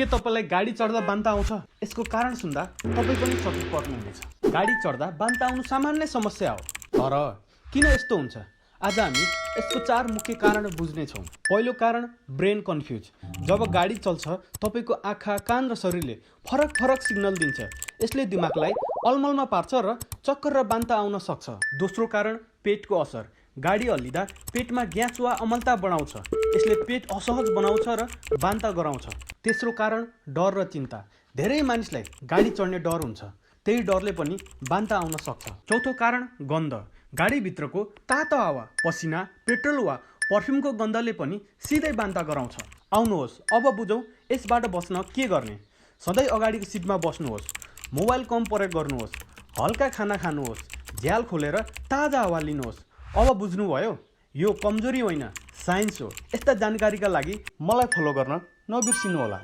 के तपाईलाई गाडी चढ्दा बान्ता आउँछ? यसको कारण सुन्दा तपाई पनि चकित पर्नुहुनेछ। गाडी चढ्दा बान्ता आउनु सामान्य समस्या हो, तर किन यस्तो हुन्छ? आज हामी यसको 4 मुख्य कारण बुझ्ने छौं। पहिलो कारण ब्रेन कन्फ्युज। जब गाडी चल्छ तपाईको आँखा, कान र शरीरले फरक सिग्नल दिन्छ। यसले दिमागलाई अलमलमा पार्छ र चक्कर र बान्ता आउन सक्छ। दोस्रो कारण पेटको असर। गाडी हल्लिँदा पेटमा ग्यास वा अमलता बढाउँछ। यसले पेट असहज बनाउँछ र बान्ता गराउँछ। तेस्रो कारण डर र चिन्ता। धेरै मानिसलाई गाडी चढ्ने डर हुन्छ, त्यही डरले पनि बान्ता आउन सक्छ। चौथो कारण गन्ध। गाडीभित्रको तातो हावा, पसिना, पेट्रोल वा पर्फ्युमको गन्धले पनि सिधै बान्ता गराउँछ। आउनुहोस् अब बुझौँ यसबाट बच्न के गर्ने। सधैँ अगाडिको सिटमा बस्नुहोस्, मोबाइल कम प्रयोग गर्नुहोस्, हल्का खाना खानुहोस्, झ्याल खोलेर ताजा हावा लिनुहोस्। अब बुझ्नुभयो? यो कमजोरी होइन, साइन्स हो। यस्ता जानकारीका लागि मलाई फलो गर्न नबिर्सिनुहोला।